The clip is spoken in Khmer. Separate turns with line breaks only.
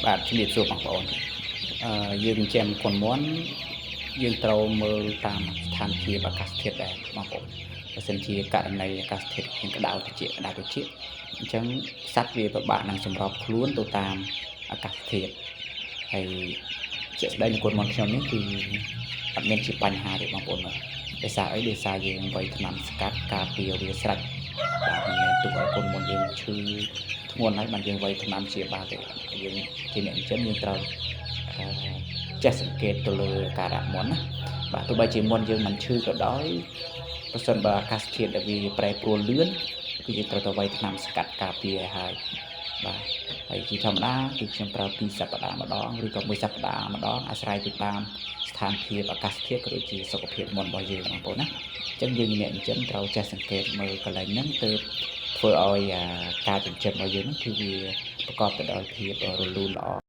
បាទជំរាបសួរបងប្អូនអឺយើងចិញ្ចឹមកូនមាន់យើងត្រូវមើលតាមស្ថានភាពអាកាសធាតុដែរបងប្អូនបើសិនជាករណីអាកាសធាតុមានក្តៅត្រជាក់ក្តៅត្រជាក់អញ្ចឹងសត្វវាពិបាកនឹងសម្របខ្លួនទៅតាមអាកាសធាតុហើយជាក់ស្ដែងនៅកូនមាន់ខ្ញុំនេះគឺអត់មានជាបញ្ហាទេបងប្អូនមើលដោយសារអីដោយសារយើងវាយថ្នាំស្កាត់ការពារវាស្រេចបាទមិនមែនទុកឲ្យកូនមាន់យើងឈឺធ្ងន់ហើយបានយើងវាយថ្នាំព្យាបាលទេយើងជាអ្នកចិញ្ចឹមយើងត្រូវអឺចេះសង្កេតទៅលើការៈមាន់ណាបាទទោះបីជាមាន់យើងមិនឈឺក៏ដោយប្រសិនបើអាកាសធាតុដែលវាប្រែប្រួលលឿនគឺយើងត្រូវតែវាយថ្នាំស្កាត់ការពារឲ្យហើយបាទហើយជាធម្មតាគឺខ្ញុំប្រើ2សប្តាហ៍ម្ដងឬក៏1សប្តាហ៍ម្ដងអាស្រ័យទៅតាមស្ថានភាពអាកាសធាតុក៏ដូចជាសុខភាពមាន់របស់យើងបងប្អូនណាអញ្ចឹងយើងអ្នកចិញ្ចឹមត្រូវចេះសង្កេតមើលកន្លែងហ្នឹងទើបធ្វើឲ្យការចិញ្ចឹមរបស់យើងហ្នឹងគឺវាប្រកបទៅដោយភាពរលូនល្អ។